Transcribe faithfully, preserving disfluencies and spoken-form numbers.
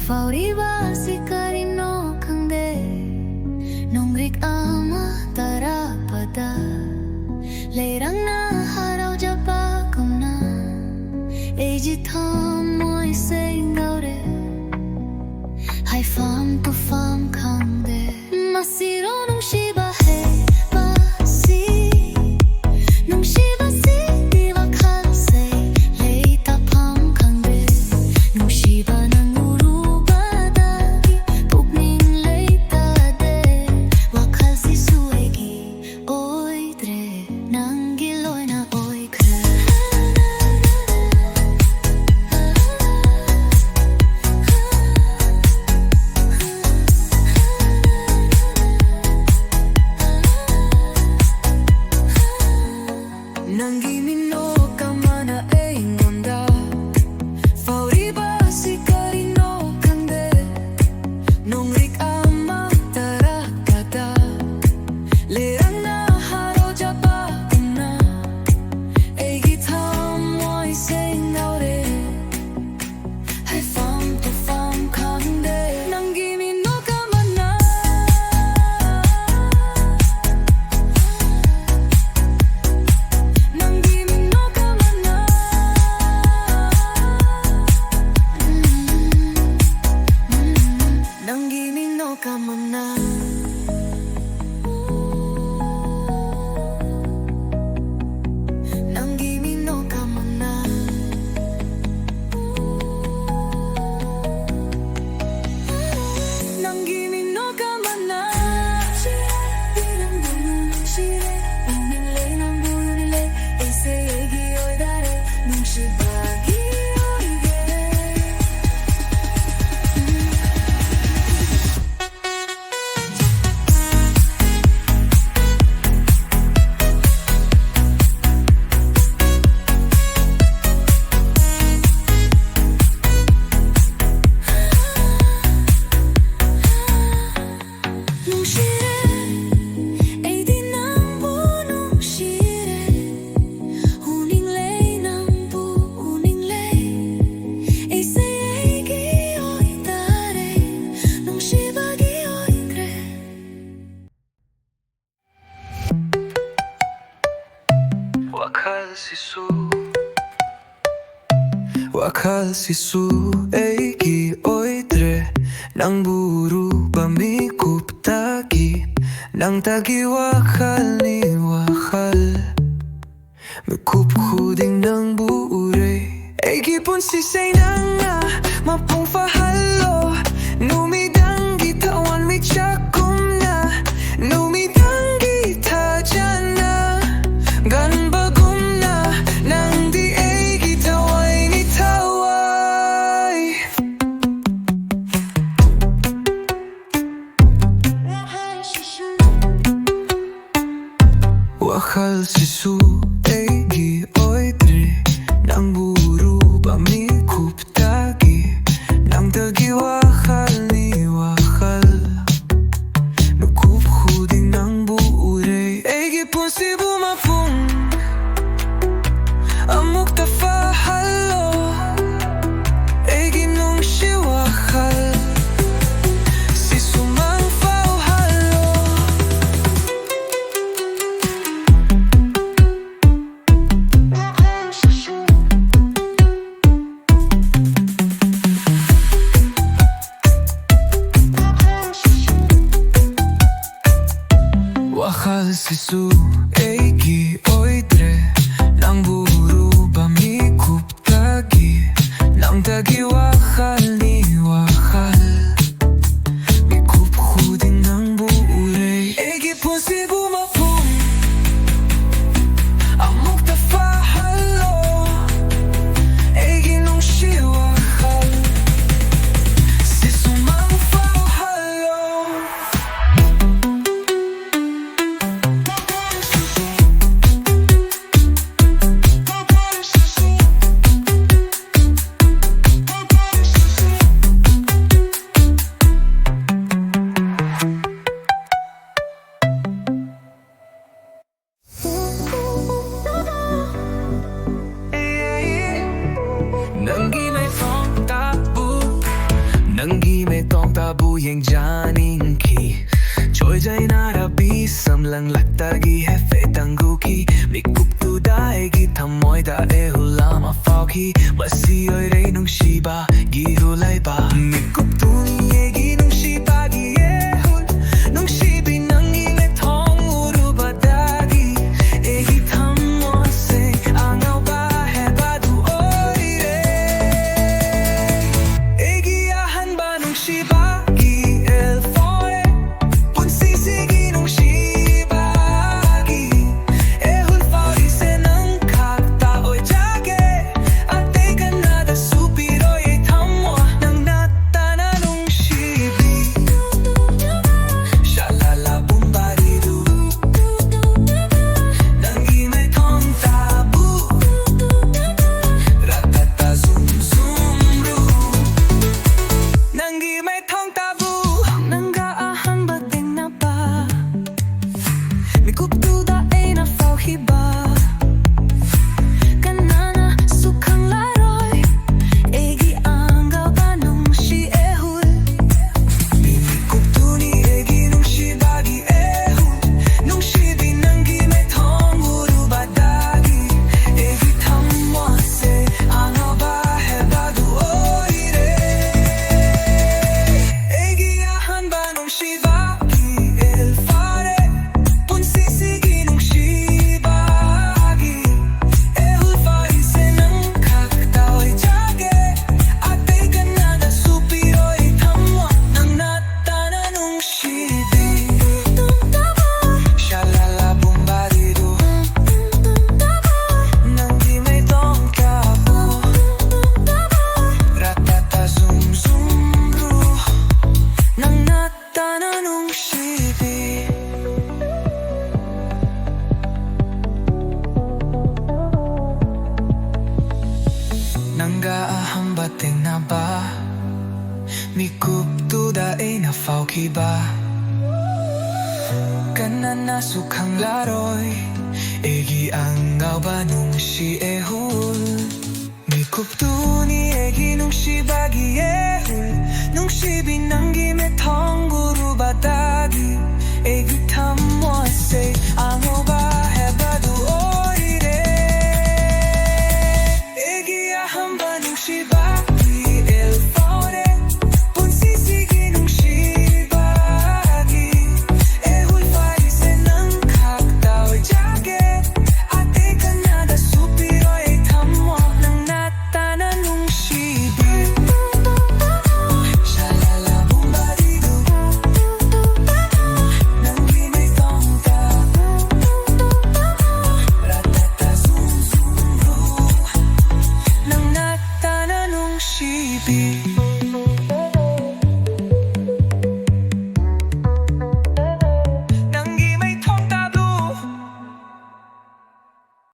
ꯐꯥꯎꯔꯤꯕꯁꯤ ꯀꯔꯤꯅꯣ ꯈꯪꯗꯦ, ꯅꯣꯡꯔꯤꯛ ꯑꯃ ꯇꯥꯔꯛꯄꯗ ꯂꯩꯔꯪꯅ ꯍꯔꯥꯎꯖꯕꯒꯨꯝꯅ ꯑꯩꯒꯤ ꯊꯃꯣꯏ ꯁꯦꯡꯗꯧꯔꯦ꯫ ꯍꯥꯏꯐꯝ ꯇꯨꯐꯝ ꯈꯪꯗꯦ꯫ ꯃꯁꯤꯔꯣ ꯅꯨꯡꯁꯤꯕ ꯍꯥꯏꯕꯁꯤ? ꯅꯨꯡꯁꯤꯕꯁꯤꯗꯤ ꯋꯥꯈꯜꯁꯦ ꯂꯩꯇꯥꯐꯝ ꯈꯪꯗꯦ꯫ ꯅꯨꯡꯁꯤꯕ ꯅꯪ ꯎꯔꯨꯕꯗꯒꯤ ꯄꯨꯛꯅꯤꯡ ꯂꯩꯇꯥꯗꯦ꯫ ꯋꯥꯈꯜꯁꯤꯁꯨ ꯑꯩꯒꯤ ꯑꯣꯏꯗ꯭ꯔꯦ, ꯅꯪꯒꯤ ꯂꯣꯏꯅ ꯑꯣꯏꯈ꯭ꯔꯦ꯫ ꯋꯥꯈꯜꯁꯤꯁꯨ, ꯋꯥꯈꯜꯁꯤꯁꯨ ꯑꯩꯒꯤ ꯑꯣꯏꯗ꯭ꯔꯦ, ꯅꯪꯕꯨ ꯎꯔꯨꯕ ꯃꯤꯀꯨꯞꯇꯒꯤ, ꯅꯪꯇꯒꯤ ꯋꯥꯈꯜꯅꯤ ꯋꯥꯈꯜ꯫ ꯃꯤꯀꯨꯞ ꯈꯨꯗꯤꯡ ꯅꯪꯕꯨ ꯎꯔꯦ꯫ ꯑꯩꯒꯤ ꯄꯨꯟꯁꯤꯁꯦ ꯅꯪꯅ ꯃꯄꯨꯡ ꯐꯥꯍꯜꯂꯣ꯫ ꯅꯨꯃꯤꯗꯥꯡꯒꯤ ꯊꯋꯥꯟꯃꯤꯆꯥꯛꯀꯨꯝꯅ, ꯅꯨꯃꯤꯗꯥꯡꯒꯤ ꯊꯥꯖꯅ ꯒꯟꯕꯒꯨꯝꯅ, ꯅꯪꯗꯤ ꯑꯩꯒꯤ ꯊꯋꯥꯏꯅꯤ ꯊꯋꯥꯏ꯫ ꯋꯥꯈꯜꯁꯤꯁꯨ ꯑꯩꯒꯤ ꯑꯣꯏꯗ꯭ꯔꯦ, ꯅꯪꯕꯨ ꯎꯔꯨꯕ ꯃꯤꯀꯨꯞꯇꯒꯤ, ꯅꯪꯇꯒꯤ ꯋꯥꯈꯜꯅꯤ ꯋꯥꯈꯜ꯫ ꯃꯤꯀꯨꯞ ꯈꯨꯗꯤꯡ ꯅꯪꯕꯨ ꯎꯔꯦ꯫ ꯑꯩꯒꯤ ꯄꯨꯟꯁꯤꯕꯨ ꯃꯄꯨꯡ ꯑꯃꯨꯛꯇ ꯐꯥꯍꯜꯂꯣ꯫ ꯑꯩꯒꯤ ꯅꯨꯡꯁꯤ ꯋꯥꯈꯜ ꯁꯤꯁꯨ ꯃꯪ ꯐꯥꯎꯍꯜꯂꯣ꯫ ꯋꯥꯈꯜꯁꯤꯁꯨ ꯑꯩꯒꯤ ꯑꯣꯏꯗ꯭ꯔꯦ, ꯅꯪꯕꯨ ꯎꯔꯨꯕ ꯃꯤꯀꯨꯞꯇꯒꯤ, ꯅꯪꯇꯒꯤ ꯋꯥꯈꯜꯅꯤ ꯋꯥꯈꯜ꯫ ꯃꯤꯀꯨꯞ ꯈꯨꯗꯤꯡ ꯅꯪꯕꯨ ꯎꯔꯦ꯫ ꯑꯩꯒꯤ ꯄꯨꯟꯁꯤꯕꯨ ꯃꯄꯨꯡ ꯑꯃꯨꯛꯇ ꯐꯥꯍꯜꯂꯣ꯫ ꯑꯩꯒꯤ ꯅꯨꯡꯁꯤ ꯋꯥꯈꯜ ꯁꯤꯁꯨ ꯃꯪ ꯐꯥꯎꯍꯜꯂꯣ꯫ ꯅꯪꯒꯤ ꯃꯥꯏꯊꯣꯡ ꯇꯥꯕꯨ, ꯅꯪꯒꯤ ꯃꯥꯏꯊꯣꯡ ꯇꯥꯕꯨ ꯌꯦꯡꯖꯅꯤꯡꯈꯤ꯫ ꯆꯣꯏꯖꯩꯅꯔꯕꯤ ꯁꯝꯂꯪꯂꯛꯇꯒꯤ ꯍꯥꯏꯐꯦꯠꯇꯪ ꯎꯈꯤ꯫ ꯃꯤꯀꯨꯞꯇꯨ ꯎꯗꯥ ꯑꯩꯒꯤ ꯊꯃꯣꯏꯗ ꯑꯦꯍꯨꯜ ꯑꯃ ꯐꯥꯎꯈꯤ꯫ ꯃꯁꯤ ꯑꯣꯏꯔꯦ ꯅꯨꯡꯁꯤꯕꯒꯤ ꯏꯍꯨꯜ ꯍꯥꯏꯕ꯫ ꯃꯤꯀꯨꯞꯇꯨꯅꯤ ꯑꯩꯒꯤ ꯅꯨꯡꯁꯤꯕꯒꯤ ꯏꯍꯨꯜ꯫ ꯅꯨꯡꯁꯤꯕꯤ ꯅꯪꯒꯤ ꯃꯤꯠꯊꯣꯡ ꯎꯔꯨꯕꯗꯒꯤ ꯑꯩꯒꯤ ꯊꯃꯣꯏꯁꯦ ꯑꯉꯥꯎꯕ ꯍꯥꯏꯕꯗꯨ ꯑꯣꯏꯔꯦ꯫ ꯑꯩꯒꯤ ꯑꯍꯥꯟꯕ ꯅꯨꯡꯁꯤꯕꯒꯤ ꯏꯍꯨꯜ ꯐꯥꯎꯔꯦ꯫ ꯄꯨꯟꯁꯤꯁꯤꯒꯤ ꯅꯨꯡꯁꯤꯕꯒꯤ ꯏꯍꯨꯜ ꯐꯥꯎꯔꯤꯁꯦ ꯅꯪ ꯈꯛꯇ ꯑꯣꯏꯖꯒꯦ꯫ ꯑꯇꯩ ꯀꯅꯥꯗꯁꯨ ꯄꯤꯔꯣꯏ ꯑꯩ ꯊꯃꯣꯏ ꯅꯪ ꯅꯠꯇꯅ ꯅꯨꯡꯁꯤꯕꯤ꯫ ꯁꯥꯂꯥꯂꯥ ꯕꯨꯝ ꯕꯥꯔꯤꯗꯨ꯫ ꯅꯪꯒꯤ ꯃꯤꯠꯊꯣꯡ ꯇꯥꯕꯨ꯫ ꯔꯥꯇꯥꯇꯥ ꯖꯨꯝ ꯖꯨꯝ ꯔꯨ꯫ ꯅꯪꯒꯤ ꯃꯤꯠꯊꯣꯡ ꯇꯥꯕꯨ꯫ ꯅꯪꯒ ꯑꯍꯥꯟꯕ ꯊꯦꯡꯅꯕ ꯃꯤꯀꯨꯞꯇꯨꯗ ꯑꯩꯅ ꯐꯥꯎꯈꯤꯕ ꯀꯅꯥꯅꯁꯨ ꯈꯪꯂꯔꯣꯏ ꯑꯩꯒꯤ ꯑꯉꯥꯎꯕ ꯅꯨꯡꯁꯤ ꯏꯍꯨꯜ꯫ ꯃꯤꯀꯨꯞꯇꯨꯅꯤ ꯑꯩꯒꯤ ꯅꯨꯡꯁꯤꯕꯒꯤ ꯏꯍꯨꯜ꯫ ꯅꯨꯡꯁꯤꯕꯤ ꯅꯪꯒꯤ ꯃꯤꯠꯊꯣꯡ ꯎꯔꯨꯕꯗꯒꯤ ꯑꯩꯒꯤ ꯊꯃꯣꯏꯁꯦ ꯑꯉꯥꯎꯕ ꯍꯥꯏꯕꯗꯨ ꯑꯣꯏꯔꯦ꯫ ꯑꯩꯒꯤ ꯑꯍꯥꯟꯕ ꯅꯨꯡꯁꯤꯕꯒꯤ ꯏꯍꯨꯜ ꯐꯥꯎꯔꯦ꯫ ꯄꯨꯟꯁꯤꯁꯤꯒꯤ ꯅꯨꯡꯁꯤꯕꯒꯤ ꯏꯍꯨꯜ ꯐꯥꯎꯔꯤꯁꯦ ꯅꯪ ꯈꯛꯇ ꯑꯣꯏꯖꯒꯦ꯫ ꯑꯇꯩ ꯀꯅꯥꯗꯁꯨ ꯄꯤꯔꯣꯏ ꯊꯃꯣꯏ ꯅꯪ ꯅꯠꯇꯅ ꯅꯨꯡꯁꯤꯕꯤ꯫ ꯁꯥꯂꯥꯂꯥ ꯕꯨꯝ ꯕꯥꯔꯤꯗꯨ꯫ ꯅꯪꯒꯤ ꯃꯤꯠꯊꯣꯡ ꯇꯥꯕꯨ꯫ ꯔꯥꯇꯥꯇꯥ ꯖꯨꯝ ꯖꯨꯝ ꯔꯨ꯫ ꯅꯪ ꯅꯠꯇꯅ ꯅꯨꯡꯁꯤꯕꯤ꯫ ꯅꯪꯒ ꯑꯍꯥꯟꯕ ꯊꯦꯡꯅꯕ ꯃꯤꯀꯨꯞꯇꯨꯗ ꯑꯩꯅ ꯐꯥꯎꯈꯤꯕ ꯀꯅꯥꯅꯁꯨ ꯈꯪꯂꯔꯣꯏ ꯑꯩꯒꯤ ꯑꯉꯥꯎꯕ ꯅꯨꯡꯁꯤ ꯏꯍꯨꯜ꯫ ꯃꯤꯀꯨꯞꯇꯨꯅꯤ ꯑꯩꯒꯤ ꯅꯨꯡꯁꯤꯕꯒꯤ ꯏꯍꯨꯜ꯫ ꯅꯨꯡꯁꯤꯕꯤ ꯅꯪꯒꯤ ꯃꯤꯠꯊꯣꯡ ꯎꯔꯨꯕꯗꯒꯤ